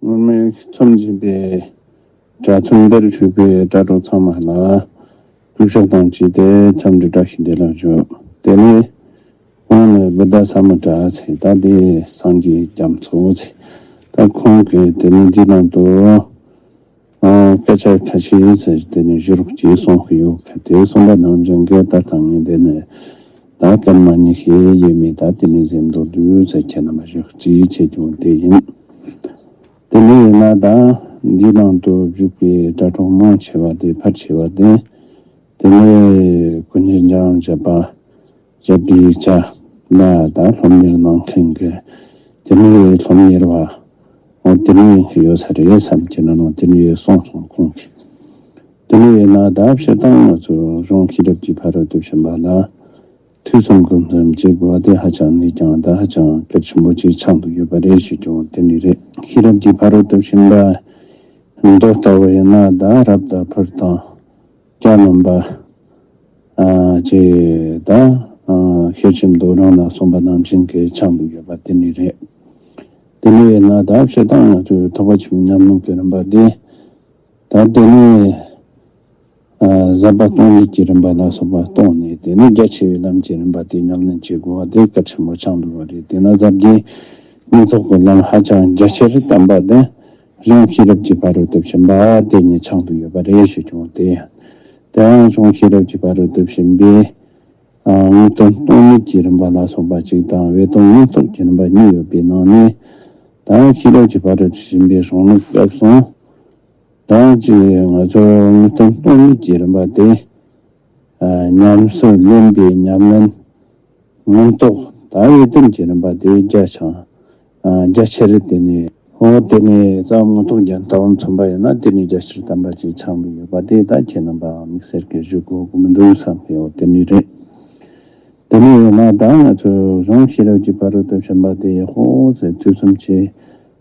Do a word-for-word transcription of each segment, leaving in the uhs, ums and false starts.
སྔོན་མའི་མཚམས་སྦྱིན་པའི་གྲྭ་ཚང་འདིར་བཞུགས་པའི་དྲ་གྲོགས་ཚང་མ་ལ་གུས་ཕྱག་དང་བཅས་ཏེ་འཚམས་འདྲི་བཀྲ་ཤིས་བདེ་ལེགས་ཞུ། དེ་ནས་ཁོང་ནི་བུདྡྷ་ས་མུ་དྲ་ཟེར། ད་དེ་སངས་རྒྱས་རྒྱ་མཚོ་ཟེར། ད་ཁོང་གིས་དེ་ནས་འདི་ནང་དུ་ཨ་སྐད་ཆ་ཁ་ཤས་ཟེར། དེ་ནས་བཞུགས་རོགས་ཅེས་གསུངས་ཀྱི་ཡོད། གལ་ཏེ་གསུངས་པ་ནང་བཞིན་གྱི་ལྟར་དང་ངས་འདི་ནས་ད་སྐད་མ་ཉན་ཤེས་ཡེ་མེད། ད་དེ་ནས་གཟིམ་མདོར་བསྡུས་ཟེར་ཁྱེད་རྣམ་པ་བཞུགས་རོགས་ཅེས་བྱེད་རྒྱུ་དེ་ཡིན། དེ་ནས་ཡིན་ན་ད་འདི་ནང་དུ་བཞུགས་པའི་དྲ་གྲོགས་མང་ཆེ་བ་དེ་ཕལ་ཆེ་བ་དེ་དེ་ནས་ཀུན་མཁྱེན་འཇམ་དབྱངས་བཞད་པ་ཞབས་ཀྱི་ཡིག་ཆ་ལ་ད་སློབ་གཉེར་གནང་མཁན་གྱི་དེ་ནས་སློབ་གཉེར་བ་འོ་དེ་ནས་ཡོད་ས་རེད་བསམ་གྱི་ན་ནོ། དེ་ནས་གསུངས་སོང་ཁོང་གིས། དེ་ནས་ཡིན་ན་ད་སྤྱིར་བཏང་ང་ཚོ་གཞུང་ཤེས་རབ་ཀྱི་ཕ་རོལ་ཏུ་ཕྱིན་པ་ལ་ཐོས་བསམ་སྒོམ་གསུམ་བྱེད་དགོས་པ་དེ་ཧ་ཅང་ངེས་ཀྱང་ད་ཧ་ཅང་གལ་ཆེན་པོ་ཅིག་ཆགས་འདུག་ཡོད་པ་རེད་ཞུ་རྒྱུ་དེ་ནི་རེད། ཤེས་རབ་ཀྱི་ཕ་རོལ་ཏུ་ཕྱིན་པ་མདོ་ལྟ་བུ་ཡིན་ན་ད་རབ་དང་ཕུར་དང་སྐྱ་རྣམ་པ་ཨ་ཅེ་ད་ཨ་ཤེར་ཕྱིན་མདོ་རང་ལ་གསུངས་པ་ནང་བཞིན་གྱི་ཆགས་འདུག་ཡོད་པ་དེ་ནི་རེད། དེ་ནི་ཡིན་ན་ད་སྤྱིར་བཏང་ང་ཚོའི་ཐེག་པ་ཆེན་པོའི་ཉམས་ལེན་གྱི་རིམ་པ་དེ། ད་དེ་ནས་ཨ་ཟབ་པ་སྟོང་ཉིད་ཀྱི་རིམ་པ་ལ་སོགས་པ་སྟོང་ནས། དེ་ནས་རྒྱ་ཆེ་བའི་ལམ་གྱི་རིམ་པ་དེ་ཉམས་ལེན་བྱེད་དགོས་པ་དེ་གལ་ཆེན་པོ་ཆགས་འདུག་པ་རེད། དེས་ན་ཟབ་རྒྱས་སྙིང་ཐག་གི་ལམ་ཧ་ཅང་རྒྱ་ཆེར་བསྟན་པ་དེ་གཞུང་ཤེས་རབ་ཀྱི་ཕ་རོལ་ཏུ་ཕྱིན་པ་དེ་ཉིད་ཆགས་འདུག་ཡོད་པ་རེད་ཞུ་རྒྱུ་དེ་ཡང་། དེ་ཡང་གཞུང་ཤེས་རབ་ཀྱི་ཕ་རོལ་ཏུ་ཕྱིན་པའི་ཨ་དངོས་དོན་སྟོང་ཉིད་ཀྱི་རིམ་པ་ལ་སོགས་པ་གཅིག་དང་། བའི་དོན་མངོན་རྟོགས་ཀྱི་རིམ་པ་གཉིས་ཡོད་པའི་ནང་ནས། ད་ཡང་ཤེས་རབ་ཀྱི་ཕ་རོལ་ཏུ་ཕྱིན་པའི་གཞུང་ལུགས་སྐབས་གསུམ། ད་ཅི་ང་ཚོ་དངོས་དོན་སྟོང་ཉིད་ཀྱི་རིམ་པ་དེ་ཨ་ཉམས་སུ་ལེན་པའི་ཉམས་ལེན་མངོན་རྟོགས་ད་འོད་ལྡན་གྱི་རིམ་པ་དེ་རྒྱ་ཆེ་ཨ་རྒྱ་ཆེར་དེ་ནས་འོ་དེ་ནས་རྩ་བ་མངོན་རྟོགས་རྒྱན་ལྟ་བུ་མཚོན་པ་ཡིན་ན་དེ་ནས་རྒྱ་ཆེར་བསྟན་པ་ཅིག་ཆགས་འདུག་ཡོད་པ་དེ་ད་ཁྱེད་རྣམ་པ་དམིགས་བསལ་གྱི་ཞུ་དགོས་ཀྱི་མི་འདུག་བསམ་གྱི་འོ་དེ་ནས་རེད། དེ་ནས་ཡིན་ན་ད་ང་ཚོ་གཞུང་ཤེས་རབ་ཀྱི་ཕ་རོལ་ཏུ་ཕྱིན་པ་དེ་ཧོ་ཟེར་ཐོས་བསམ་བྱེད་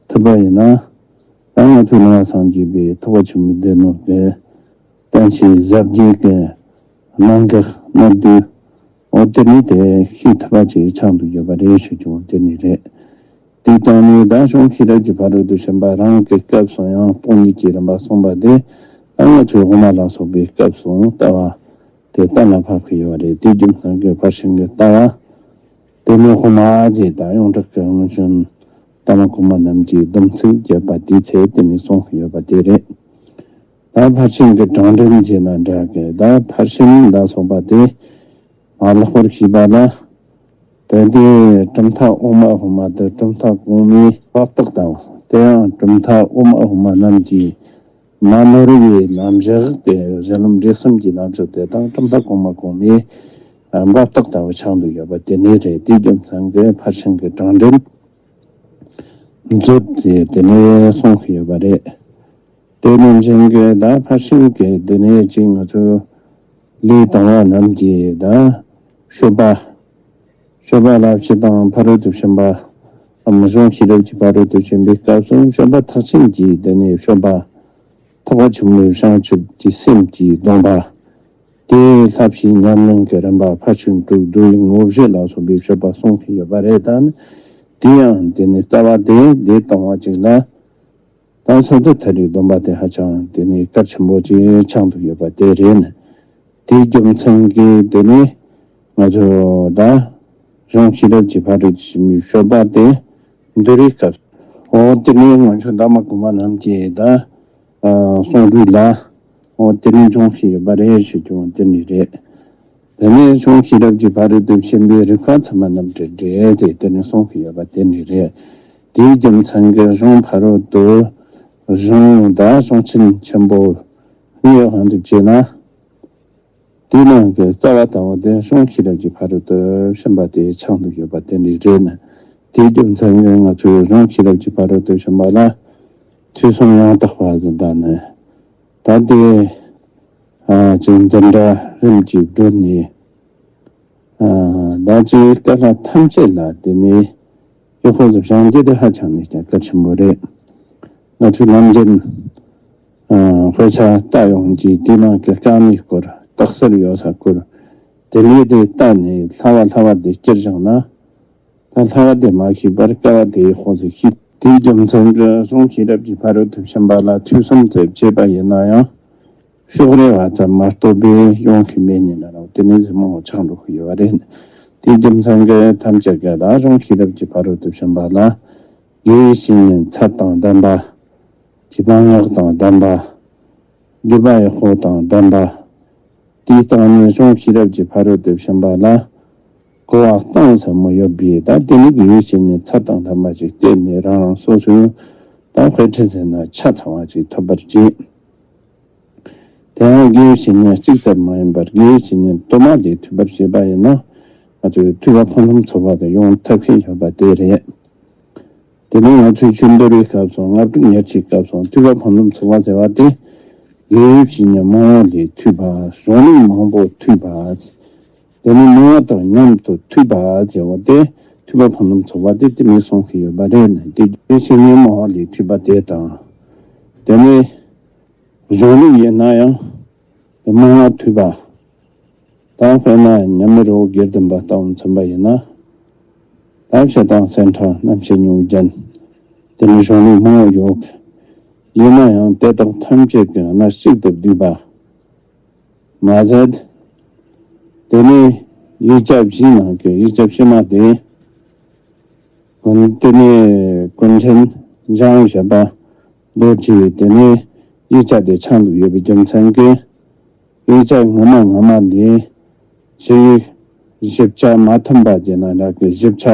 ཐུབ་པ་ཡིན་ན། ད་ང་ཚོའི་ལམ་སངས་རྒྱས་པའི་ཐེག་པ་ཆེན་པོའི་སྡེ་སྣོད་ཀྱི་བསྟན་བྱའི་ཟབ་རྒྱས་ཀྱི་གནད་འགག་གནད་བསྡུས་འོ་དེ་ནི་དེ་ཤེས་ཐུབ་པ་ཅིག་ཆགས་འདུག་ཡོད་པ་རེད་ཞུ་རྒྱུ་དེ་ནི་རེད། དེ་ལྟར་ནི་ད་གཞུང་ཤེས་རབ་ཀྱི་ཕ་རོལ་ཏུ་ཕྱིན་པ་རང་གི་སྐབས་སུ་ཡང་སྟོང་ཉིད་ཀྱི་རིམ་པ་གསུངས་པ་དེ་ད་ང་ཚོའི་དབུ་མ་ལ་སོགས་པའི་སྐབས་སུ་ལྟ་བ་དེ་གཏན་ལ་ཕབ་ཀྱི་ཡོད་པ་རེད། དེའི་རྒྱུ་མཚན་གྱིས་ཕར་ཕྱིན་གྱི་ལྟ་བ་དེ་ནི་དབུ་མ་ཅེས་དང་ཡོངས་གྲགས་ཀྱི་སྔོན་བྱོན་བླ་མ་གོང་མ་རྣམས་ཀྱིས་སྡོམ་ཚིག་བརྒྱབ་པ་དེའི་ཚེ་དེ་ནི་གསུངས་ཡོད་པ་དེ་རེད། ད་ཕར་ཕྱིན་གྱི་དྲང་འདྲེན་ཅེས་ན་འདྲ་གི། ད་ཕར་ཕྱིན་ལ་སོགས་པ་དེ་མ་ལེགས་པར་ཤེས་པ་ལ། དེ་དེ་གྲུབ་མཐའ་དབུ་མ་དབུ་མ་དེ་གྲུབ་མཐའ་གོང་མའི་བབ་རྟགས་དང་། དེ་ཡང་གྲུབ་མཐའ་དབུ་མ་དབུ་མ་རྣམས་ཀྱིས་མ་ནོར་བའི་རྣམ་གཞག་དེ་གཞི་ལམ་འབྲས་གསུམ་གྱི་རྣམ་གཞག་དེ་དང་གྲུབ་མཐའ་གོང་མ་གོང་མའི་བབ་རྟགས་ལྟ་བུ་ཆགས་འདུག་ཡོད་པ་དེ་ནི་རེད། དེའི་རྒྱུ་མཚན་གྱིས་ཕར་ཕྱིན་གྱི་དྲང་འདྲེན་མཛོད་ཅེས་དེ་ནས་གསུངས་ཡོད་པ་རེད། དེ་ནང་བཞིན་གྱི་ད་ཕར་ཕྱིན་གྱི་དེ་ནས་ཅིག་ང་ཚོ་ལས་དང་བ་རྣམས་ཀྱིས་ད་སྤྱོད་པ། སྤྱོད་པ་ལ་སྤྱི་དང་ཕ་རོལ་ཏུ་ཕྱིན་པ། ཨམ་གཞུང་ཤེས་རབ་ཀྱི་ཕ་རོལ་ཏུ་ཕྱིན་པའི་སྐབས་སུ་སྤྱོད་པ་མཐར་ཕྱིན་གྱི་དེ་ནས་སྤྱོད་པ། ཐེག་པ་ཆེན་པོའི་བྱང་ཆུབ་ཀྱི་སེམས་ཀྱི་སྡོམ་པ། དེའི་ལྷ་བཞིའི་ཉམས་ལེན་གྱི་རིམ་པ་ཕར་ཕྱིན་དྲུག་བསྡུ་བའི་དངོས་གཞི་ལ་སོགས་པའི་སྤྱོད་པ་གསུངས་ཀྱི་ཡོད་པ་རེད། ད་ནི་དེ་ཡང་དེ་ནི་རྩ་བ་དེ་དེ་གཏོང་བ་ཅིག་ལ། ད་སོ་ཐར་ཐར་པའི་སྡོམ་པ་དེ་ཧ་ཅང་དེ་ནི་གལ་ཆེན་པོ་ཅིག་ཆགས་འདུག་ཡོད་པ་དེ་རེད། དེའི་རྒྱུ་མཚན་གྱིས་དེ་ནི་ང་ཚོ་ད་གཞུང་ཤེས་རབ་ཀྱི་ཕ་རོལ་ཏུ་ཕྱིན་པའི་སྤྱོད་པ་དེ་འདུལ་བའི་སྐབས། འོ་དེ་ནི་ང་ཚོ་བླ་མ་གོང་མ་རྣམས་ཀྱིས་ད་གསུང་རུས་ལ་འོ་དེ་ནི་སྦྱོང་བཞིན་ཡོད་པ་རེད་ཞུ་རྒྱུ་དེ་ནི་རེད། དེ་ནས་གཞུང་ཤེས་རབ་ཀྱི་ཕ་རོལ་ཏུ་ཕྱིན་པའི་རིགས་པ་ཚང་མ་རྣམས་འདྲེས་འདྲེས་ཏེ་དེ་ནས་གསུངས་ཀྱི་ཡོད་པ་དེ་ནི་རེད། དེའི་རྒྱུ་མཚན་གྱིས་གཞུང་ཕ་རོལ་ཏུ་གཞུང་དང་གཞུང་ཆེན་ཆེན་པོ་གཉིས་དབང་དུ་བྱས་ན། དེའི་ནང་གི་རྩ་བ་དང་པོ་དེ་གཞུང་ཤེས་རབ་ཀྱི་ཕ་རོལ་ཏུ་ཕྱིན་པ་དེ་ཆགས་འདུག་ཡོད་པ་དེ་ནི་རེད། དེའི་རྒྱུ་མཚན་གྱིས་ང་ཚོས་གཞུང་ཤེས་རབ་ཀྱི་ཕ་རོལ་ཏུ་ཕྱིན་པ་ལ་ཐོས་བསམ་ཡང་དག་པ་ཟེར་ད་ནི། ད་དེ་ཨ་ཅིག་འཛིན་གྲྭ་རིམ་གྱིས་བགྲོད་ནས་ཨ་ད་ཅིག་དཀའ་ལས་ཐམས་ཅད་ལ་དེ་ནས་ཡག་པོ་ཟིག་སྦྱང་རྒྱུ་དེ་ཧ་ཅང་ནས་ཀྱང་གལ་ཆེན་པོ་རེད། ང་ཚོའི་ནམ་རྒྱུན་ཨ་དཔེ་ཆ་ལྟ་ཡོང་གི་དེ་ནང་གི་དཀའ་གནད་སྐོར་རྟགས་གསལ་ཡོད་ས་སྐོར་དེ་ལས་དེ་ལྟ་ནས་སླ་བ་སླ་བ་དེ་བསྐྱུར་བཞག་ན། ད་སླ་བ་དེ་མ་ཤེས་པར་དཀའ་བ་དེ་ཡག་པོ་ཟིག་ཤེས་ དེའི་རྒྱུ་མཚན་གྱིས་གཞུང་ཤེས་རབ་ཀྱི་ཕ་རོལ་ཏུ་ཕྱིན་པ་ལ་ཐོས་བསམ་ཚད་བྱས་པ་ཡིན་ན་ཡང་། ཕྱོགས་རེ་བ་ཙམ་མ་གཏོགས་པའི་གཞུང་གི་མེད་ཉིད་ལ་རོ། དེ་ནས་ཟིན་མོ་ཆགས་འགྲོ་གི་ཡོད་པ་རེད། དེའི་རྒྱུ་མཚན་གྱིས་ཐམས་ཅད་ཀྱིས་ད་གཞུང་ཤེས་རབ་ཀྱི་ཕ་རོལ་ཏུ་ཕྱིན་པ་ལ། དགེ་བའི་བཤེས་གཉེན་ཚད་དང་ལྡན་པ། ཇི་ལྟར་སྔགས་དང་ལྡན་པ། སྒྲུབ་པ་ཡག་པོ་དང་ལྡན་པ། དེའི་སྟེང་ནས་གཞུང་ཤེས་རབ་ཀྱི་ཕ་རོལ་ཏུ་ཕྱིན་པ་ལ། གོ་བ་གཏིང་ཟབ་མོ་ཡོད་པས། ད་དེ་ནི་དགེ་བའི་བཤེས་གཉེན་ཚད་དང་ལྡན་པ་ཞིག་བསྟེན་ནས་རང་རང་སོ་སོའི་ད་དཔེ་ཁྲིད་ཟེར་ན་ཆ་ཚང་བ་ཞིག་ཐོབ་པར་བྱེད། དེའང་དགེ་བའི་བཤེས་གཉེན་གཅིག་ཙམ་མ་ཡིན་པར་དགེ་བའི་བཤེས་གཉེན་དུ་མ་ལས་ཐོས་པར་བྱེད་པ་ཡིན་ན། ང་ཚོས་ཐོས་པ་ཕུན་སུམ་ཚོགས་པ་དེ་ཡོང་ཐབས་མཁས་ཡོད་པ་དེ་རེད། དེ་ནས་ང་ཚོས་ཆོས་འདོར་བའི་སྐབས་སུ་སྔགས་ཕྲུག་ཉེར་གཅིག་སྐབས་སུ་ཐོས་པ་ཕུན་སུམ་ཚོགས་པ་ཟེར་བ་དེ། དགེ་བའི་བཤེས་གཉེན་མང་བོ་ལས་ཐོས་པ། གཞུང་ལུགས་མང་པོ་ཐོས་པ། དེ་ནས་མང་བ་དང་མཉམ་དུ་ཐོས་པ་ཟེར་བ་དེ། ཐོས་པ་ཕུན་སུམ་ཚོགས་པ་དེ་དེ་མིན་གསུང་གི་ཡོད་པ་རེད། ན་དེ་དགེ་བའི་བཤེས་གཉེན་མང་བ་ལས་ཐོས་པ་དེ་དང་། དེ་ནས། གཞུང་ལུགས་ཡིན་ན་ཡང་། མང་བ་ཐོས་པ། ད་དཔེར་ན་མཉམ་མེད་རི་བོ་དགེ་ལྡན་པ་ལྟ་བུ་མཚོན་པ་ཡིན་ན། ད་བཤད་སྟངས་གསན་གྲངས་རྣམ་བཤད་སྙན་བརྒྱད། དེ་ནི་གཞུང་ལུགས་མང་བོ་ཡོད། ཡིན་ན་ཡང་དེ་དག་ཐམས་ཅད་ཀྱི་སྣ་གཅིག་ཏུ་བསྡུས་པ། མ་ཟད། དེ་ནི་ཡིག་ཆ་བཞིའི་ནང་གི་ཡིག་ཆ་ཕྱི་མ་དེ། དེ་ནི་ཀུན་མཁྱེན་འཇམ་དབྱངས་བཞད་པ་རྡོ་རྗེ་བའི་དེ་ནི་ཡིག་ཆ་དེ་ཆགས་འདུག་ཡོད་པའི་རྒྱུ་མཚན་གྱིས། ཡིག་ཆ་སྔ་མ་སྔ་མ་ལས་ཅིག་ཞིབ་ཆ་མ་མཐུན་པ་བྱས་ན་འདྲ་གི་ཞིབ་ཆ་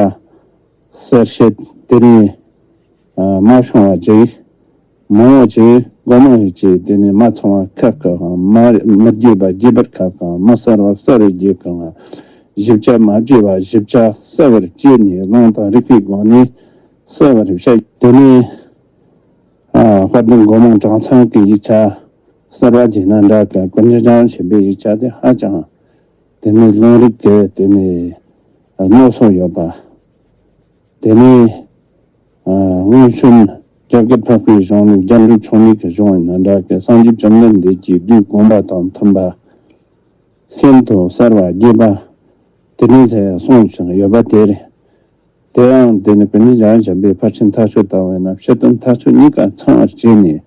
གསལ་བཤད་དེ་རིང་མ་བྱུང་བ་ཅིག་མང་བོ་ཅིག་སྒོ་མང་ཡིག་ཅིག་དེ་ནི་མ་ཚང་བ་ཁག་གང་མ་མི་རྒྱས་པ་རྒྱས་པར་ཁག་གང་མ་གསལ་བ་གསལ་བར་རྒྱས་གང་ཞིབ་ཆ་མ་བྱས་པ་ཞིབ་ཆ་གསལ་བར་བྱས་ནས་ལུང་དང་རིགས་པའི་སྒོ་ནས་གསལ་བར་བཤད། དེ་ནི། ཨ། དཔལ་ལྡན་སྒོ་མང་གྲྭ་ཚང་གི་ཡིག་ཆ་གསར་བ་བྱས་ན་འདྲ་གི་ཀུན་མཁྱེན་འཇམ་དབྱངས་བཞད་པའི་ཡིག་ཆ་དེ་ཧ་ཅང་དེ་ནི་ལུང་རིགས་ཀྱི་དེ་ནི་རྣོ་སོ་ཡོད་པ། དེ་ནི་ཨ། སྔོན་བྱོན་རྒྱ་གར་འཕགས་པའི་གཞུང་ལུགས་རྒྱ་འབྲུག་ཆོས་ཉིད་ཀྱི་གཞུང་ཡིན་ན་འདྲ་གི་སངས་རྒྱས་བཅོམ་ལྡན་འདས་ཀྱི་བསྡུས་དགོངས་པ་དང་མཐུན་པ། ཤིན་ཏུ་གསལ་བ་རྒྱས་པ། དེ་ནི་ཟེར་གསུངས་བཞིན་ཡོད་པ་དེ་རེད། དེའང་དེ་ནི་ཀུན་མཁྱེན་འཇམ་དབྱངས་བཞད་པའི་ཕར་ཕྱིན་ཐག་ཆོད་ལྟ་བུ་ཡིན་ན་ཕྱི་དོན་ཐག་ཆོད་གཉིས་ཀ་ཚང་བར་བྱས་ནས།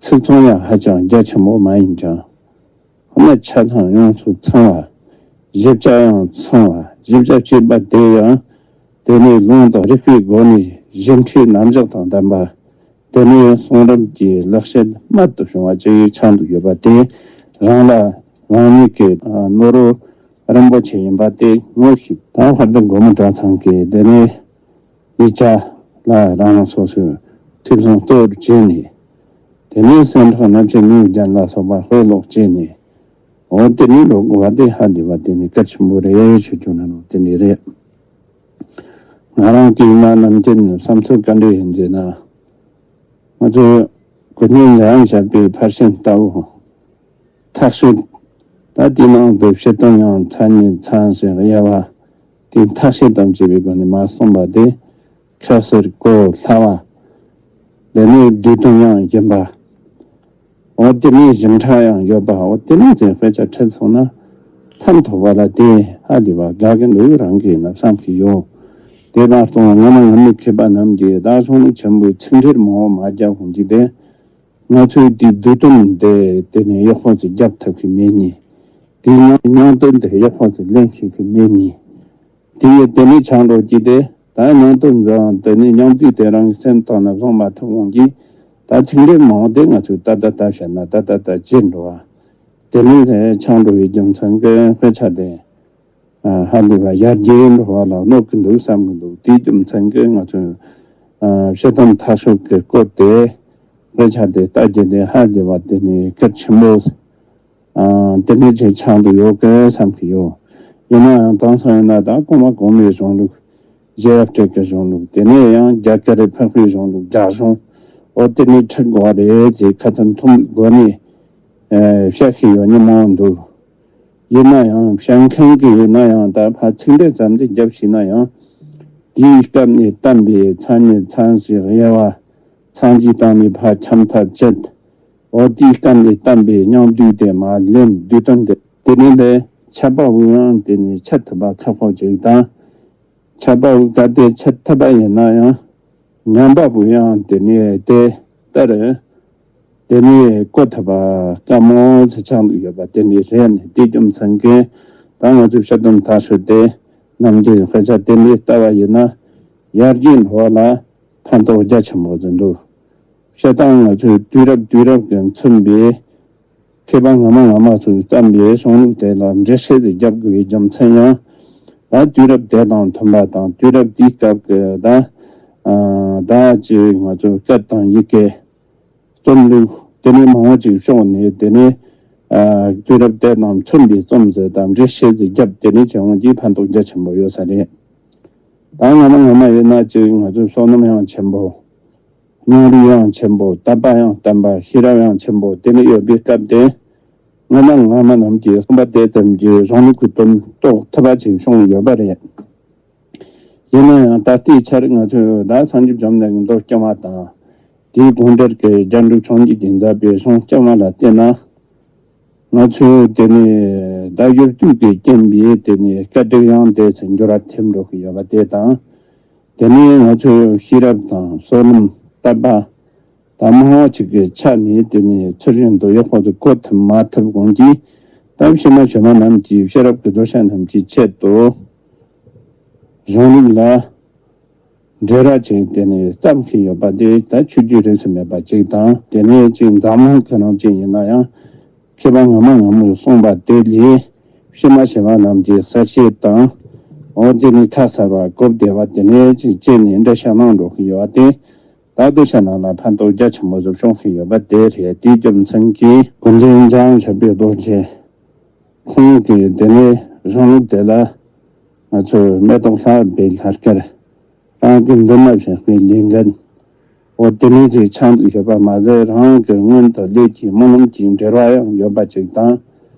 ཚིག་མཚུངས་ཡང་ཧ་ཅང་རྒྱ་ཆེན་པོ་མ་ཡིན་ཀྱང་། ཧ་ན་ཆ་ཚང་ཡོངས་སུ་ཚང་བ། ཞིབ་ཆ་ཡང་ཚང་བ། ཞིབ་ཆ་བྱས་པ་དེ་ཡང་། དེ་ནི་ལུང་དང་རིགས་པའི་སྒོ་ནས་ཞིབ་ཕྲའི་རྣམ་གཞག་དང་ལྡན་པ། དེ་ནི་གསུང་རབ་ཀྱི་ལེགས་བཤད་རྨད་དུ་བྱུང་བ་ཅིག་ཆགས་འདུག་ཡོད་པ་དེ་རང་ལ་རང་ཉིད་ཀྱི་ནོར་བུ་རིན་པོ་ཆེ་ཡིན་པ་དེ་ངོ་ཤེས། ད་དཔལ་ལྡན་སྒོ་མང་གྲྭ་ཚང་གི་དེ་ནི་ཡིག་ཆ་ལ་རང་རང་སོ་སོའི་ཐོས་བསམ་གཏོར་བྱས་ནས། དེ་ནས་གསན་གྲངས་རྣམ་བཤད་སྙན་བརྒྱད་ལ་སོགས་པ་དཔེ་ཀློག་བྱས་ནས། འོ་དེ་ནི་ལོ་དགུ་བ་དེ་ཧ་ལས་པ་དེ་ནི་གལ་ཆེན་པོ་རེད་ཞུ་རྒྱུ་ན་ནོ་དེ་ནི་རེད། ང་རང་གི་ཡིན་ན་ནམ་རྒྱུན་བསམ་ཚུལ་ག་འདྲ་ཡིན་ཟེར་ན། ང་ཚོས་ཀུན་མཁྱེན་འཇམ་དབྱངས་བཞད་པའི་ཕར་ཕྱིན་ལྟ་བུ་ཐག་ཆོད། ད་དེའི་ནང་དུ་ཕྱི་དོན་ཡང་མཚན་ཉིད་མཚན་གཞི་དབྱེ་བ་དེ་ཐག་ཆོད་དམ་བཅས་པའི་སྒོ་ནས་མ་གསུངས་པ་དེ། ཁ་ཟེར་གོ་སླ་བ། དེ་ནས་བསྡུས་དོན་ཡང་ཡིན་པ། འོ་དེ་ནས་ཞིབ་ཕྲ་ཡང་ཡོད་པ། འོ་དེ་ནས་ཚེ་དཔེ་ཆ་ཁྲིད་སོང་ན། ལྷན་ཐོགས་པ་ལ་དེ་ཧ་ལས་པ་དགའ་གི་འདུག་རང་གིས་ན་བསམ་གྱི་ཡོད། དེ་མ་གཏོགས་སྔ་མ་སྔ་མའི་མཁས་པ་རྣམས་ཀྱིས་བདག་གཞུང་ལུགས་ཆེན་པོའི་ཚིག་འགྲེལ་མང་བོ་མ་རྒྱག་གོང་གི་དེ། ང་ཚོས་དེའི་བསྡུས་དོན་དེ་དེ་ནས་ཡག་པོ་ཞིག་རྒྱབ་ཐུབ་ཀྱི་མེད་ནི། དེའི་ནང་སྙིང་དོན་དེ་ཡག་པོ་ཞིག་ལེན་ཤེས་ཀྱི་མེད་ནི། དེ་ཡི་དེ་ནས་ཆགས་འགྲོ་གི་དེ་ད་སྙིང་དོན་འཛིན་དེ་ནས་སྙིང་བསྡུས་དེ་རང་གི་སེམས་ཐོག་ནས་བཟུང་མ་ཐུབ་འོང་གི། ད་ཚིག་འགྲེལ་མང་དེ་ང་ཚོས་ད་ད་ད་བཤད་ན་ད་ད་ད་བརྗེད་འགྲོ་བ། དེ་ནས་ཆགས་འགྲོ་བའི་རྒྱུ་མཚན་གྱི་དཔེ་ཆ་དེ། ཧ་ལས་པ་ཡར་རྒྱས་འགྲོ་བ་ལ་གནོད་ཀྱི་འདུག་བསམ་གྱི་འདུག་དེའི་རྒྱུ་མཚན་གྱིས་ང་ཚོས་ཕྱི་དོན་ཐག་ཆོད་ཀྱི་སྐོར་དེ་དཔེ་ཆ་དེ་ལྟ་རྒྱུ་དེ་ཧ་ལས་པ་དེ་ནི་གལ་ཆེན་པོ་དེ་ནས་ཅིག་ཆགས་འདུག་ཡོད་གི་བསམ་གྱི་ཡོད། ཡིན་ན་ཡང་དེང་སང་ཡིན་ན་ད་གོང་མ་གོང་མའི་གཞུང་ལུགས། རྗེ་ཡབ་སྲས་ཀྱི་གཞུང་ལུགས། དེ་ནས་ཡང་རྒྱ་གར་འཕགས་པའི་གཞུང་ལུགས་རྒྱ་གཞུང་། འོ་དེ་ནས་ཁྲིད་དགོས་རེད་ཅེས་ཁ་ཚ་མཐུན་པའི་སྒོ་ནས་བཤད་ཤེས་ཡོད་མཁན་མང་བོ་འདུག་ཡིན་ན་ཡང་བཤད་མཁན་གྱི་ཡིན་ན་ཡང་ད་ཕར་ཚིག་འགྲེལ་ཙམ་ཅིག་རྒྱབ་ཤེས་ན་ཡང་། དེའི་སྐབས་ནས་བསྟན་པའི་མཚན་ཉིད་མཚན་གཞི་དབྱེ་བ། མཚན་གཞིའི་སྟེང་ནས་ཕར་འཁྱམས་ཐབས་བྱེད། འོ་དེའི་སྐབས་ནས་བསྟན་པའི་སྙིང་བསྡུས་དེ་མར་ལེན། བསྡུས་དོན་དེ་དེ་ནས་ལས་འཆད་པ་བོ་ཡང་དེ་ནས་འཆད་ཐུབ་པ་ཁག་པོ་ཅིག་དང་། འཆད་པ་བོ་གལ་ཏེ་འཆད་ཐུབ་པ་ཡིན་ན་ཡང་། ཉན་པ་པོ་ཡང་དེ་ནས་དེ་ལྟར། དེ་ནས་གོ་ཐུབ་པ་དཀའ་མོ་ཚེ་ཆགས་འདུག་ཡོད་པ་དེ་འདྲའི་རེད། ནས་དེ་རྒྱུ་མཚན་གྱིས་ད་ང་ཚོས་བཤད་དོན་མཐའ་སྲོལ་དེ་ནམ་རྒྱུན་དཔེ་ཆ་དེ་འདྲའི་ལྟ་བ་ཡིན་ན་ཡར་རྒྱས་འགྲོ་བ་ལ་ཕན་ཐོགས་རྒྱ་ཆེན་པོ་ཟིན་འདུག་བཤད་སྟངས་ང་ཚོས་དུས་རབས་དུས་རབས་ཀྱིས་མཚོན་པའི་མཁས་པ་སྔ་མ་སྔ་མ་ཚོས་བརྩམས་པའི་གཞུང་ལུགས་དེ་ལ་འགྲེལ་བཤད་ཅིག་རྒྱབ་དགོས་པའི་རྒྱུ་མཚན་ཡང་། ད་དུས་རབས་དེ་དང་མཐུན་པ་དང་དུས་རབས་དེའི་སྐབས་ཀྱི་ད་ད་ཅིག་ང་ཚོའི་སྐད་དང་ཡི་གེ་རྩོམ་ལུགས་དེ་ནས་མང་བོ་ཅིག་བྱུང་ནས། དེ་ནས་དུས་རབས་དེ་དང་མཚོན་པའི་རྩོམ་ཟེར་དང་འགྲེལ་བཤད་ཅིག་བརྒྱབ། དེ་ནས་བྱུང་བ་གྱི་ཕན་ཐོགས་རྒྱ་ཆེན་པོ་ཡོད་ས་རེད། ད་སྔ་མ་སྔ་མ་ཡིན་ན་ཅིག་ང་ཚོའི་བསོད་ནམས་ཡང་ཆེན་པོ། སྙིང་རུས་ཡང་ཆེན་པོ། དད་པ་ཡང་བརྟན་པ། ཤེས་རབ་ཡང་ཆེན་པོ། དེ་ནས་ཡོད་པའི་སྐབས་དེ། སྔ་མ་སྔ་མ་རྣམས་ཀྱིས་གསུངས་པ་དེ་ཙམ་གྱིས་གཞུང་ལུགས་ཀྱི་དོན་རྟོགས་ཐུབ་པ་ཅིག་བྱུང་ཡོད་པ་རེད། ཡིན་ན་ཡང་ད་ལྟའི་ཆར་ང་ཚོས་ད་སངས་རྒྱས་བཅོམ་ལྡན་འདས་ཀྱི་མདོ་རྐྱང་པ་དང་། དེའི་དགོངས་འགྲེལ་གྱི་རྒྱན་དྲུག་ཕྱོགས་བཅུ་གྱིས་མཛད་པའི་གཞུང་རྐྱང་པ་ལ་བལྟས་ན། ང་ཚོས་དེ་ནས་ད་ཡུལ་དུས་ཀྱི་རྐྱེན་པས་དེ་ནས་སྐད་སྒྲིག་ཡང་དེ་ཚོ་འགྱུར་བ་ཐེབས་འགྲོ་གི་ཡོད་པ་དེ་དང་། དེ་ནས་ང་ཚོའི་ཤེས་རབ་དང་བསོད་ནམས་དད་པ་དང་མང་བ་ཅིག་གི་ཆ་ནས་དེ་ནས་ཚུལ་བཞིན་དུ་ཡག་པོ་ཞིག་གོ་ཐུབ་མ་ཐུབ་གོང་གི། ད་ཕྱི་མ་གཞོན་པ་རྣམས་ཀྱིས་ཤེས་རབ་ཀྱི་གདུལ་བྱ་རྣམས་ཀྱི་ཆེད་དུ་གཞུང་ལུགས་ལ་འགྲེལ་བ་ཅིག་དེ་ནས་བརྩམས་ཤིང་ཡོད་པ་དེ་ད་ཆོས་བརྒྱུད་རིས་སུ་མེད་པ་ཅིག་དང་། དེ་ནས་ཅིག་འཛམ་གླིང་གང་ཅིག་ཡིན་ན་ཡང་མཁས་པ་སྔ་མ་སྔ་མོས་གསུངས་པ་དེ་ལས་ཕྱི་མ་གཞོན་པ་རྣམས་ཀྱིས་གསལ་བཤད་དང་། འོ་དེ་ནས་ཁ་གསལ་བ་གོ་བདེ་བ་དེ་ནས་ཅིག་བྱས་ནས་འགྲེལ་བཤད་གནང་འགྲོ་གི་ཡོད་པ་དེ། ད་གདུལ་བྱ་རྣམས་ལ་ཕན་ཐོགས་རྒྱ་ཆེན་པོ་ཞིག་བྱུང་བཞིན་ཡོད་པ་དེ་རེད། དེའི་རྒྱུ་མཚན་གྱིས་ཀུན་མཁྱེན་འཇམ་དབྱངས་བཞད་པའི་རྡོ་རྗེ་ཁོང་གིས་དེ་ནས་གཞུང་ལུགས་དེ་ལ་ང་ཚོས་མེ་ཏོག་ལྷ་བུའི་ལྷ་སྐལ་རང་གི་འདུན་མ་བཞེས་པའི་ལས་འགན་འོ་དེ་ནས་ཅིག་ཆགས་འདུག་ཡོད་པ་མ་ཟད། རང་གི་སྔོན་དུ་ལས་ཀྱི་སྨོན་ལམ་གྱི་འབྲེལ་བ་ཡང་ཡོད་པ་ཅིག་དང་།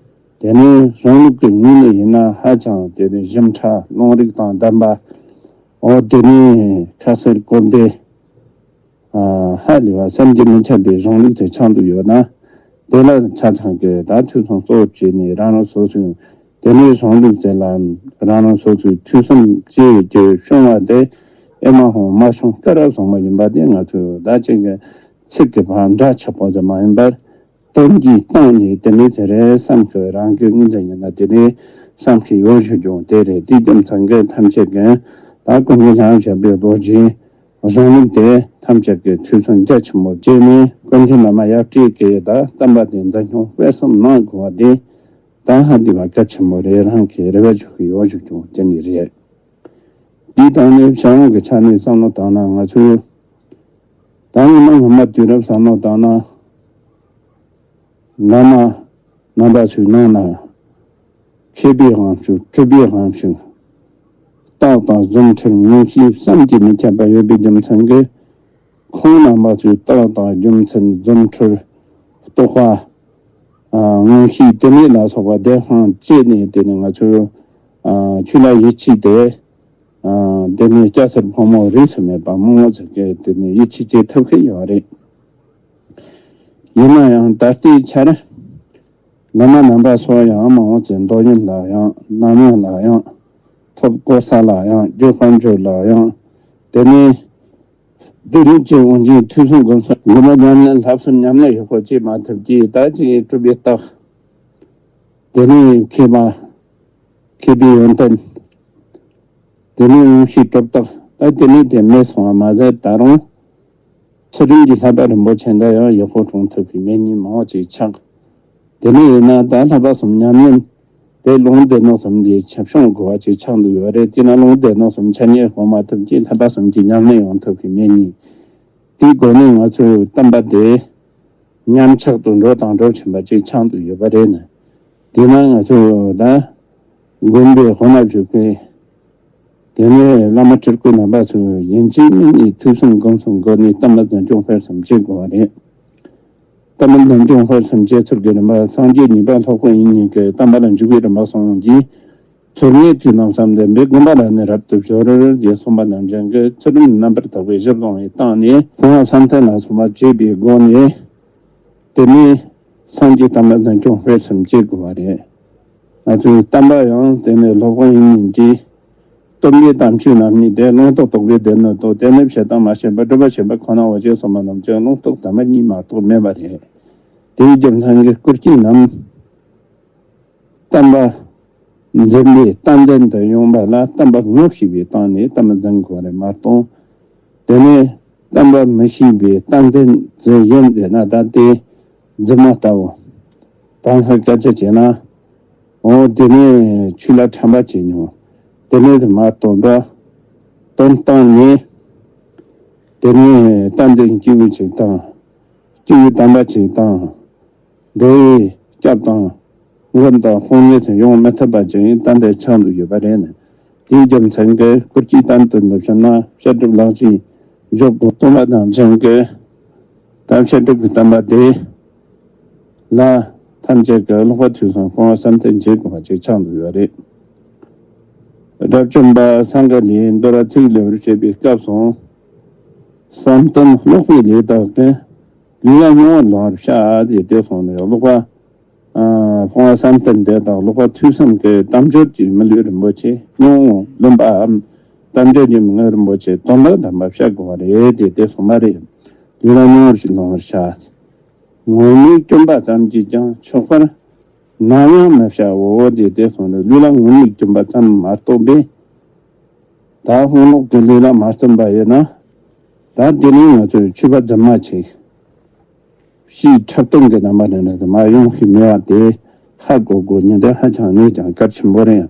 དེ་ནས་གཞུང་ལུགས་ཀྱི་ངོས་ནས་ཡིན་ན་ཧ་ཅང་དེ་ནས་ཞིབ་ཕྲ་ལུང་རིགས་དང་ལྡན་པ། འོ་དེ་ནས་ཁ་གསལ་གོ་བདེ། ཧ་ལས་པ་བསམ་གྱིས་མི་ཁྱབ་པའི་གཞུང་ལུགས་དེ་ཆགས་འདུག་ཡོད་ན། དེ་ལ་ཆ་ཚང་གི་ད་ཐོས་བསམ་གཙོ་བོ་བྱས་ནས་རང་རང་སོ་སོའི་དེ་ནས་གཞུང་ལུགས་དེ་ལ་རང་རང་སོ་སོའི་ཐོས་བསམ་བྱས་ཀྱི་བྱུང་བ་དེ་ཨེ་མ་ཧོང་མ་བྱུང་སྐལ་བ་བཟང་པོ་ཡིན་པ་དེ་ང་ཚོས་ད་ཅིག་གི་ཚིག་གི་བར་འདྲ་ཆགས་པོ་ཟེར་མ་ཡིན་པར། དོན་གྱི་སྟེང་ནས་དེ་འདྲའི་ཚེ་རེ་བསམ་ཤེས་རང་གི་ངོས་འཛིན་ཡིན་ན་དེ་འདྲའི་བསམ་ཤེས་ཡོད་ཞུ་རྒྱུ་དེ་རེད། དེའི་རྒྱུ་མཚན་གྱིས་ཐམས་ཅད་ཀྱིས་ད་ཀུན་མཁྱེན་འཇམ་དབྱངས་བཞད་པའི་རྡོ་རྗེའི་གཞུང་ལུགས་དེ་ཐམས་ཅད་ཀྱིས་ཐོས་བསམ་རྒྱ་ཆེན་པོ་བྱས་ནས། ཀུན་མཁྱེན་བླ་མ་ཡབ་སྲས་ཀྱིས་ད་བསྟན་པ་དེ་འཛིན་སྐྱོང་སྤེལ་གསུམ་གནང་དགོས་པ་དེ་ད་ཧ་ལས་པ་གལ་ཆེན་པོ་རེད། རང་གིས་རེ་བ་ཞུ་གི་ཡོད་ཞུ་རྒྱུ་དེ་འདྲ་རེད། དེའི་སྟེང་ནས་བྱ་བ་གི་ཆ་ནས་བསམ་བློ་བཏང་ན། ང་ཚོས་ད་སྔོན་མ་སྔོན་མ་དུས་རབས་བསམ་བློ་བཏང་ན། བླ་མ་རྣམ་པ་ཚོའི་ནང་ན་མཁས་པའི་དབང་ཕྱུག་གྲུབ་པའི་དབང་ཕྱུག་རྟགས་དང་རྫུ་འཕྲུལ་མངོན་ཤེས་བསམ་གྱིས་མི་ཁྱབ་པ་ཡོད་པའི་རྒྱུ་མཚན་གྱིས། ཁོང་རྣམ་པ་ཚོའི་རྟགས་དང་རྒྱུ་མཚན་རྫུ་འཕྲུལ་རྟོགས་པ། ཨ། མངོན་ཤེས་དེ་ནས་ལ་སོགས་པ་དེ་སྔོན་བཅས་ནས། དེ་ནས་ང་ཚོས་ཨ་ཆོས་ལ་ཡིད་ཆེས་ཏེ། ཨ་དེ་ནས་སྐྱ་སེར་ཕོ་མོ་རིས་སུ་མེད་པ་མང་བོ་ཟིག་གིས་དེ་ནས་ཡིད་ཆེས་བྱེད་ཐུབ་ཀྱི་ཡོད་རེད། ཡིན་ན་ཡང་ད་ལྟའི་ཆར་བླ་མ་རྣམ་པ་ཚོ་ཡང་མང་བོ་ཅིག་མདོ་དབྱིངས་ལ་ཡང་ནམ་ཡང་ལ་ཡང་ཐོབ་གོ་ས་ལ་ཡང་རྒྱུ་དཀོན་མཆོག་ལ་ཡང་དེ་ནས་དེ་རིང་ཅིག་འོན་ཀྱང་ཐོས་བསམ་སྒོམ་གསུམ་སྒོམ་པ་ཉམས་ལེན་བསླབ་གསུམ་ཉམས་ལེན་ཡག་པོ་བྱེད་མ་ཐུབ་ཀྱི། ད་ཅིག་གྲུབ་པའི་རྟགས། དེ་ནས་མཁས་པ། མཁས་པའི་ཡོན་ཏན། དེ་ནས་མངོན་ཤེས་གྲུབ་རྟགས། ད་དེ་ནས་དེ་མེད་སོང་བ་མ་ཟད། ད་རུང་ཚུལ་ཁྲིམས་ཀྱི་བསླབ་པ་རིན་པོ་ཆེ་འདྲ་ཡང་ཡག་པོ་སྲུང་ཐུབ་པའི་མེད་མཁན་མང་བོ་ཅིག་ཆགས། དེ་ནས་ཡིན་ན་ད་བསླབ་པ་གསུམ་ཉམས་ལེན་དེ་ལུང་སྡེ་སྣོད་གསུམ་གྱི་ཆ་སྲུང་དགོས་པ་ཅིག་ཆགས་འདུག་ཡོད་རེད། དེས་ན་ལུང་སྡེ་སྣོད་གསུམ་ཆ་ཉེས་སྤོང་མ་ཐུབ་ཀྱི། བསླབ་པ་གསུམ་གྱི་ཉམས་ལེན་ཡོང་ཐུབ་ཀྱི་མེད་མཁན། དེའི་སྒོ་ནས་ང་ཚོའི་བསྟན་པ་དེ་ཉམས་ཆག་ཏུ་འགྲོ་དང་འགྲོ་བཞིན་པ་ཅིག་ཆགས་འདུག་ཡོད་པ་རེད། ན་དེས་ན་ང་ཚོ་ད་དགོན་པའི་དབུ་མ་བཞུགས་པའི་དེ་ནས་བླ་མ་སྤྲུལ་སྐུ་རྣམ་པ་ཚོས་ཡིན་གཅིག་མིན་གཉིས་ཐོས་བསམ་སྒོམ་གསུམ་སྒོ་ནས་བསྟན་པ་འཛིན་སྐྱོང་སྤེལ་གསུམ་བྱེད་དགོས་པ་རེད། བསྟན་པ་འཛིན་སྐྱོང་སྤེལ་གསུམ་བྱེད་ཚུལ་གྱི་རིམ་པ། སངས་རྒྱས་གཉིས་པ་སློབ་དཔོན་དབྱིག་གཉེན་གྱི་བསྟན་པ་ལ་འཇུག་པའི་རིམ་པ་གསུམ་གྱིས། ཚུལ་གཉིས་དུས་རྣམས་སམ་ལྡན་པའི། དགོན་པ་ལ་ནི་རབ་ཏུ་སྦྱོར་ཞེས་གསུངས་པ་ནང་བཞིན་གྱི་ཚུལ་ཁྲིམས་རྣམ་པར་དག་པའི་གཞི་བཟུང་བའི་སྟེང་ནས། སྔགས་བསམ་གཏན་ལ་སོགས་པ་བྱེད་པའི་སྒོ་ནས། དེ་ནས་སངས་རྒྱས་བསྟན་པ་འཛིན་སྐྱོང་སྤེལ་གསུམ་བྱེད་དགོས་པ་རེད། ང་ཚོའི་བསྟན་པ་ཡང་དེ་ནས་སློབ་དཔོན་དབྱིག་གཉེན་གྱིས་ སྟོན་པའི་དམ་ཆོས་རྣམ་གཉིས་ཏེ། ལུང་རྟོགས་རྟོགས་པའི་སྡེ་སྣོད་དོ། དེ་ནས་བཤད་དང་མ་བཤད་པ་སྒྲུབ་པ་བྱེད་པ་ཁོ་ན་འོ་ཞེས་གསུངས་པ་རྣམས་ཀྱང་ལུང་རྟོགས་དམ་པ་གཉིས་མ་གཏོགས་མེད་པ་རེད། དེའི་རྒྱུ་མཚན་གྱིས་སྐུར་བསྐྱེད་རྣམས། བསྟན་པ་འཛིན་པའི་རྟེན་འབྲེལ་དུ་ཡོང་བ་ལ་བསྟན་པ་ངོ་ཤེས་པའི་སྟེང་ནས་བསྟན་པ་འཛིན་དགོས་རེད་མ་གཏོགས། དེ་ནས་བསྟན་པ་མི་ཤེས་པའི་རྟེན་འབྲེལ་འཛིན་ཡིན་ཟེར་ན་ད་དེ་རྫུན་མ་ལྟ་བུ། དེང་སང་སྐད་ཆ་བྱས་ན། འོ་དེ་ནས་ཆོས་ལ་ཁྲམ་པ་བྱེད་མྱོང་། དེ་ནས་མ་དོན་པ་དོན་སྟངས་ནས། དེ་ནས་རྟེན་འབྲེལ་སྐྱེས་བུ་ཅིག་དང་། སྐྱེས་བུ་དམ་པ་ཅིག་དང་། འགྲོ་བའི་སྐྱབས་དང་། མགོན་དང་དཔུང་གཉེན་དུ་ཡོང་མི་ཐུབ་པ་ཅིག་ཏན་ཏན་ཆགས་འདུག་ཡོད་པ་རེད། དེའི་རྒྱུ་མཚན་གྱིས་སྐུར་བསྐྱེད་རྟེན་དུ་འདུ་བྱུང་ན་བཤད་སྒྲུབ་ལག་ཅིག་འཇོག་དགོས་སྟོན་པ་རྣམས་ཀྱང་གི། ད་བཤད་སྒྲུབ་ཀྱི་བསྟན་པ་དེ་ལ་ཐམས་ཅད་ཀྱི་ཀློག་པ་ཐོས་བསམ་སྤོང་བ་བསམ་གཏན་བྱེད་དགོས་པ་ཅིག་ཆགས་འདུག་ཡོད་རེད། དགྲ་བཅོམ་པ་སངྒ་ལས་འདོར་བ་ཚིག་ལེགས་པར་བཤད་པའི་སྐབས་སུ། བསམ་གཏན་ཀློག་པའི་ལས་དག་གི། ལུས་ལ་མྱོང་བ་ལོང་བར་བྱ་ཞེས་དེ་གསུངས་ནས་ཀློག་པ། སྤོང་བ་བསམ་གཏན་དེ་དག་ཀློག་པ་ཐོས་བསམ་གྱི་དམ་ཆོས་ཀྱི་མི་ལུས་རིན་པོ་ཆེ་མྱོང་ལོན་པའམ། དམ་ཆོས་ཀྱི་མི་ལུས་རིན་པོ་ཆེ་དོན་དག་དམ་པ་བཤད་དགོས་པ་རེད་དེ་དེ་གསུངས་པ་རེད། ལུས་ལ་མྱོང་བར་ལོང་བར་བྱ། ངུར་སྨྲིག་བསྐྱོན་པ་ཙམ་གྱིས་ཀྱང་ཆོག་པར། ནམ་ཡང་མི་བྱའོ་ཞེས་དེ་གསུངས་ནས་ལུས་ལ་ངུར་སྨྲིག་བསྐྱོན་པ་ཙམ་མ་གཏོགས་པའི། ད་དབང་ལུང་གི་ལུས་ལ་མ་བརྩོན་པ་ཡིན་ན། ད་དེ་ནི་ང་ཚོས་ཆོས་པ་རྫུན་མ་ཆེ། ཕྱིའི་འཁྲབ་སྟོན་གྱི་རྣམ་པ་ནས་ནི་མ་ཡོང་ཤེས་མེད་པ་དེ་ཧ་གོ་དགོས་ཉེན་དེ་ཧ་ཅང་ངེས་ཀྱང་གལ་ཆེན་པོ་རེད།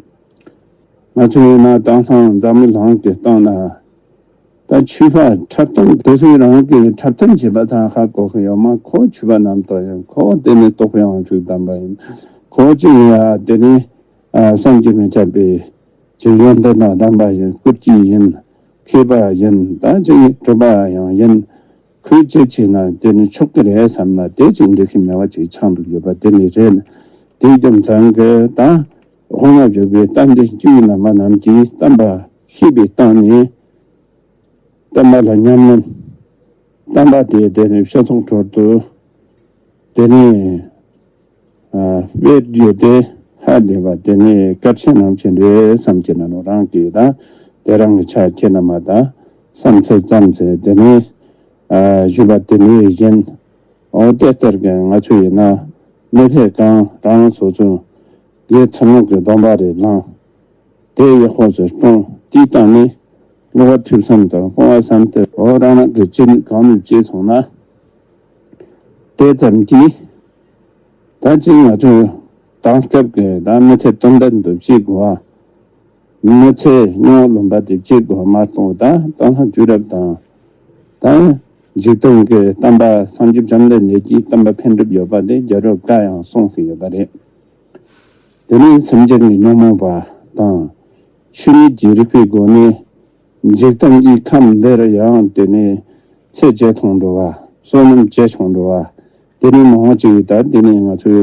ང་ཚོ་ཡིན་ན་དེང་སང་འཛམ་བུ་གླིང་གི་སྟེང་ན། ད་ཆོས་པ་འཁྲབ་སྟོན་དེ་ཚོས་རང་གི་འཁྲབ་སྟོན་བྱེད་པ་ཚང་ཧ་གོ་གི་ཡོད་མ། ཁོ་ཆོས་པ་རྣམ་དག་ཡིན། ཁོ་དེ་ནི་རྟོགས་པའི་དབང་ཕྱུག་དམ་པ་ཡིན། ཁོ་ཅི་ཡིན་ཡ་དེ་ནི་བསམ་གྱིས་མི་ཁྱབ་པའི་ཅིག་ཡོན་ཏན་དང་ལྡན་པ་ཡིན། སྐུ་སྐྱེས་ཡིན། མཁས་པ་ཡིན། ད་ཅིག་གྲུབ་པ་ཡང་ཡིན། ཁོས་ཅི་བྱས་ན་དེ་ནི་ཆོག་གི་རེད་བསམ་ན་དེ་ཅིག་འགྲིག་གི་མེད་པ་ཅིག་ཆགས་འདུག་ཡོད་པ་དེ་ནི་རེད། དེའི་རྒྱུ་མཚན་གྱིས་ད་དབུ་མ་འཇུག་པའི་བསྟན་འཛིན་སྐྱེས་བུ་རྣམ་པ་རྣམས་ཀྱིས་བསྟན་པ་ཤེས་པའི་སྟེང་ནས། བསྟན་པ་ལ་ཉམས་ལེན། བསྟན་པ་དེ་དེ་ནི་སྤྱི་ཚོགས་ཁྲོད་དུ་དེ་ནི་སྤེལ་རྒྱུ་དེ་ཧ་ལས་པ་དེ་ནི་གལ་ཆེན་ནང་ཆེན་རེད་བསམ་གྱི་ན་ནོ། རང་གིས་ད་དེ་རང་གི་ཆ་ཁྱེད་རྣམ་པ་ད་བསམ་ཚུལ་ཙམ་ཚེ་དེ་ནི་ཞུ་བ་དེ་ནི་ཡིན། འོ་དེ་ལྟར་གྱི་ང་ཚོ་ཡིན་ན་མི་ཚེ་གང་རང་སོ་སོ་དགེ་ཚུལ་སློང་གི་སྡོམ་པ་རེ་བླངས། དེ་ཡག་པོ་ཞིག་སྤྲུངས། དེའི་སྟེང་ནས་ཀློག་པ་ཐོས་བསམ་དང་སྤོང་བ་བསམ་གཏན། འོ་རང་རང་གི་ཅི་ནུས་གང་ནུས་བྱས་སོང་ན། དེ་ཙམ་གྱིས་ད་ཅིག་ང་ཚོས་དེང་སྐབས་ཀྱི་ད་མི་ཚེ་དོན་ལྡན་དུ་བྱེད་དགོས་པ། མི་ཚེ་མྱོང་ལོན་པ་དེ་བྱེད་དགོས་པ་མ་གཏོགས། ད་དེང་སང་དུས་རབས་དང་ད་འཇིག་རྟེན་གྱི་བསྟན་པ་སངས་རྒྱས་བཅོམ་ལྡན་འདས་ཀྱིས་བསྟན་པ་འཕེལ་འགྲིབ་ཡོད་པ་དེ་རྒྱལ་རབས་བཀའ་ཡང་གསུངས་ཀྱི་ཡོད་པ་རེད། དེ་ནས་སེམས་ཅན་གྱི་ཉོན་མོངས་པ་དང་། ཆོས་ཉིད་ཀྱི་རིག་པའི་སྒོ་ནས་འཇིག་རྟེན་གྱི་ཁམས་འདིར་ཡང་དེ་ནས་ཚེ་ཇེ་ཐུང་འགྲོ་བ། བསོད་ནམས་ཇེ་ཆུང་འགྲོ་བ། དེ་ནས་མང་བ་ཅིག་ད་དེ་ནས་ང་ཚོའི་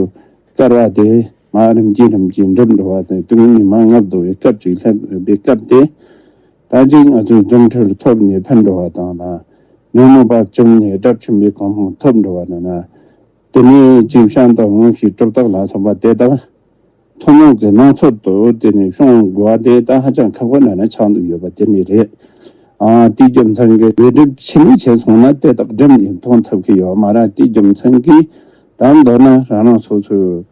སྐལ་བ་དེ་མར་རིམ་གྱིས་རིམ་གྱིས་འགྲིབ་འགྲོ་བ་དང་། དུས་ངན་ཉི་མ་ལྔ་བདོ་བའི་སྐབས་ཅིག་སླེབས་པའི་སྐབས་དེ། ད་ཅིག་ང་ཚོའི་རྫུ་འཕྲུལ་ཐོབ་ནས་ཕན་འགྲོ་བ་དང་ན། ཉོན་མོངས་པ་བཅོམ་ནས་དགྲ་བཅོམ་པའི་གོ་འཕང་ཐོབ་འགྲོ་བ་དང་ན། དེ་ནས་ཅིག་བྱམས་དང་དབང་ཤེས་གྲུབ་རྟགས་ལ་སོགས་པ་དེ་དག་ཐུན་མོང་གི་སྣང་ཚུལ་དུ་དེ་ནས་ཤོང་དགོས་པ་དེ་ད་ཧ་ཅང་ཁག་པོ་ན་ན་ཆགས་འདུག་ཡོད་པ་དེ་ནི་རེད། ཨ་དེའི་རྒྱུ་མཚན་གྱིས་འོས་སྒྲུབ་ཕྱི་མ་བྱས་སོང་ན་དེ་དག་སྒྲིམ་ནས་མཐོང་ཐུབ་ཀྱི་ཡོད་མ་རེད། དེའི་རྒྱུ་མཚན་གྱིས་ད་མདོར་ན་རང་རང་སོ་སོའི་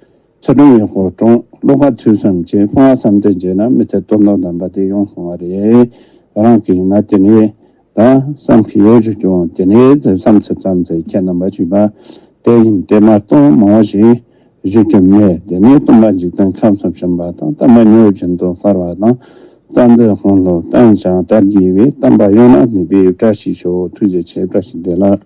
ཚུལ་ཁྲིམས་ཡག་པོ་སྲུང་། ཀློག་པ་ཐོས་བསམ་བྱེད། སྤོང་བ་བསམ་གཏན་བྱས་ན་མི་ཚེ་དོན་དང་ལྡན་པ་དེ་ཡོང་སོང་བ་རེད། རང་གིས་ཡིན་ན་དེ་ནས་ད་བསམ་གྱི་ཡོད་ཞུ་ཀྱང་དེ་ནས་བསམ་ཚུལ་ཙམ་ཟེར་ཁྱེད་རྣམ་པ་ཞུས་པ་དེ་ཡིན། དེ་མ་གཏོགས་མང་བ་ཞིག་ཞུ་རྒྱུ་མེད། དེ་ནས་སྟོན་པ་འཇིག་རྟེན་ཁམས་སུ་བྱོན་པ་དང་། བསྟན་པ་མྱུར་བཞིན་དུ་གསལ་བ་དང་། བསྟན་འཛིན་དཔོན་སློབ་བསྟན་བྱང་དར་རྒྱས་པའི། བསྟན་པ་ཡང་ན་གནས་པའི་བཀྲ་ཤིས་ཤོག། ཐུགས་རྗེ་ཆེ། བཀྲ་ཤིས་བདེ་ལེགས།